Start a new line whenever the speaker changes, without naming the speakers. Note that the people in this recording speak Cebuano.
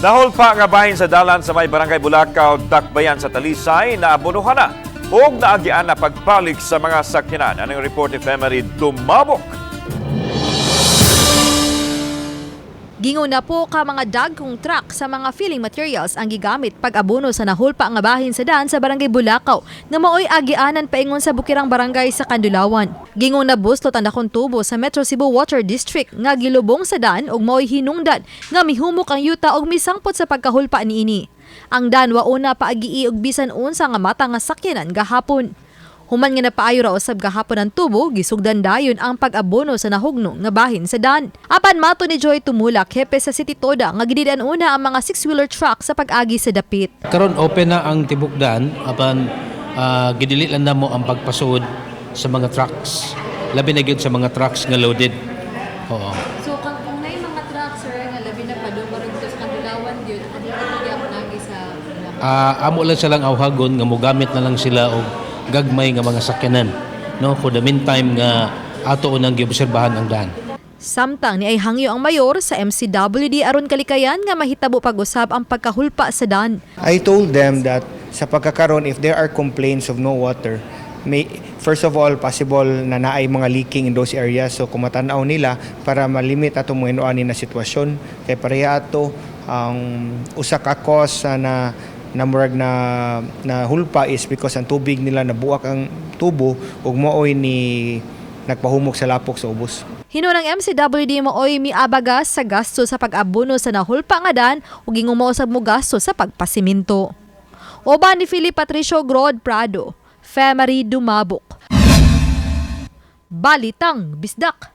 Nahulpa nga bahin sa dalan sa may Barangay Bulacao, Dakbayan sa Talisay, naabunuhan na ug naagian na pagpalik sa mga sakyanan. Anong report ni Femery Dumabok?
Gingon na po ka mga dagkong truck sa mga filling materials ang gigamit pag-abono sa nahulpa nga bahin sa daan sa Barangay Bulacau nga maoy agianan paingon sa Bukirang Barangay sa Kandulawan. Gingon na buslot ang dakong tubo sa Metro Cebu Water District nga gilubong sa daan ug maoy hinungdan nga mihumok ang yuta ug misangpot sa pagkahulpa niini. Ang daan wauna paagii og bisan unsa nga mata nga sakyanan gahapon. Human nga napaayo ra usab gahapon ang tubo, gisugdan dayon ang pag-abono sa nahugno nga bahin sa dan. Apan mato ni Joy Tumulak, hepe sa City Toda, nga gidid una ang mga six-wheeler truck sa pag-agi sa dapit.
Karon open na ang tibok daan apan gidili lang namo ang pagpasud sa mga trucks. Labi na gyud sa mga trucks nga loaded. Oo.
So kung naay mga truck, sir, nga labi na padung karon dito sa Kandulawan gyud, kadili ako nagi sa
Amo lang silang awhagon nga mogamit na lang sila og gagmay nga mga sakyanan, no, for the meantime nga ato unang giobserbahan ang daan.
Samtang ni ay hangyo ang mayor sa MCWD aron kalikayan nga mahitabo pag-usab ang pagkahulpa sa dan.
I told them that sa pagkakaroon, if there are complaints of no water, may, first of all, possible na naay mga leaking in those areas. So, kung matanaw nila para malimit atong mga inuani na sitwasyon. Kay pareha ato, ang usa ka cause na na murag na na hulpa is because ang tubig nila nabuak ang tubo ug mooy ni nagpahumok sa lapok sa ubos.
Hinuon ang MCWD mooy miabaga sa gasto sa pag-abono sa nahulpa nga dan ug ingong usab mo gasto sa pagpasiminto. Uban ni Philip Patricio Grod Prado, Femery Dumabok. Balitang Bisdak.